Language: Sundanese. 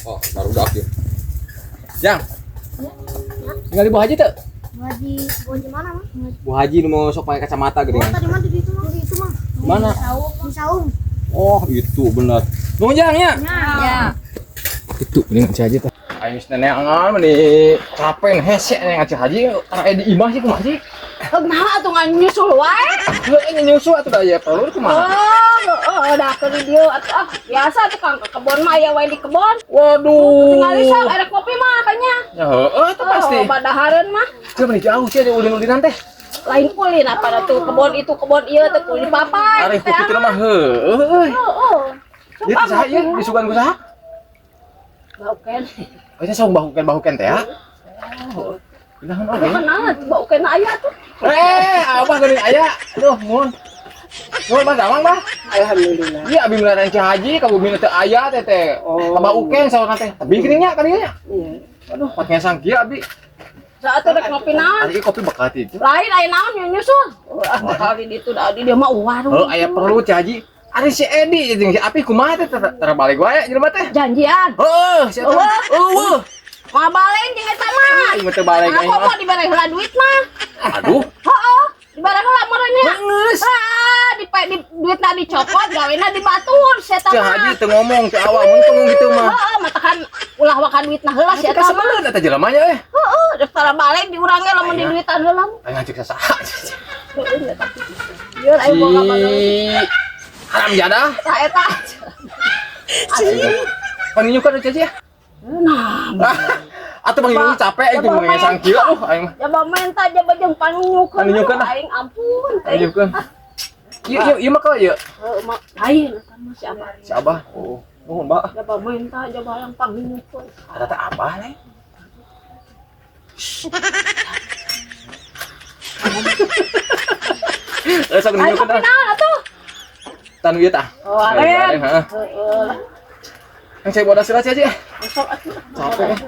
Oh, baru udah ya. Jang. Tinggal di Bu Haji teu? Bu Haji, Bu Haji mana, Mang? Bu Haji nu mau sok pakai kacamata gede. Oh, tadi mah di itu, Mang. Di itu, Mang. Mana? Di saung. Oh, itu benar. Nuhun, Jang, ya. Ya. Itu mending si Haji teh. Aing geus neneangan meni capek hese neng si Haji tara di imah sih kumaha sih? Oh, naha atuh ngan nyusul wae? Heuh, nyusul atuh da aya perlu kumaha? Oh, oh, dah ke di dieu atuh, ah, biasa tuh kang ke kebon mah aya wae di kebon. Waduh. Tinggal sok ada kopi mah kayaknya. Ya heueuh tuh pasti. Oh, badahareun mah. Sia meni jauh sia ulin-ulinan teh. Lain ulin apa dah tuh kebon itu kebon ieu teh ulin papai. Ari ku kitu mah heueuh euy. Oh, oh. Ieu teh saha ieu disugan ku saha? Bauken. Oh, itu saung bahuken teh ya? Oh. Kunaon oge? Kenal bauken aya tuh. Eh, abah geuning aya. Aduh, mun. Mun Mas Damang, Bah. Alhamdulillah. Iya, abi meunang Ci Haji ka bumi teu aya teh teh. Oh. Ka bauken saurna teh. Tapi geuning nya ka dieu nya. Iya. Aduh, pot ngesang kieu abi. Saat rek ngopi naon? Ari kopi bakal ti itu. Lain aya naon yang nyusul. Ah, kali ditu da di dia mah waduh. Heuh, aya perlu Ci Haji. Ari si Edi jeung si Api kumaha teh tara balik wae jelema teh. Janjian. Heuh, si eta. Eueuh. Eueuh. Moal balik jeung eta mah. Aing mah teu balik Aku aing mau mah. dibere heula duit mah. Aduh. Heeh, dibere heula meureun nya. Geus. Ah, di duitna dicopot, gawena dibatur si eta Ci mah. Haji teu ngomong teu awal mun teu ngomong gitu mah. Heeh, matakan ulah wakan duitna heula si Tapi eta mah. kasebeleun eta jelema nya eh. Heeh, daftar balik di urang ge lamun di duitan heula. Aing ngajak sasaha. Ieu aing boga Si balik. haram jadah. Tah eta. Panginyukan Ci Haji ya. Nah, Atuh panginyukan capek aing teh mun ngesang kieu aduh aing mah. jaba menta jaba jeung panginyukeun. Panginyukeun, ah. Aing ampun teh. Panginyukeun. Ieu ieu ieu mah ka ieu. Heuh, mah lain eta mah si Abah. Si Abah. Oh, nuhun, Mbak. Jaba menta jaba yang panginyukeun. Eta teh Abah leh. Eh, sok Aing nunjukkeun kopi ah. naon atuh? Tan ieu tah. Oh, aren. Heeh. Heeh. Yang saya bodas heula Ci Haji. Sok atuh. Capek.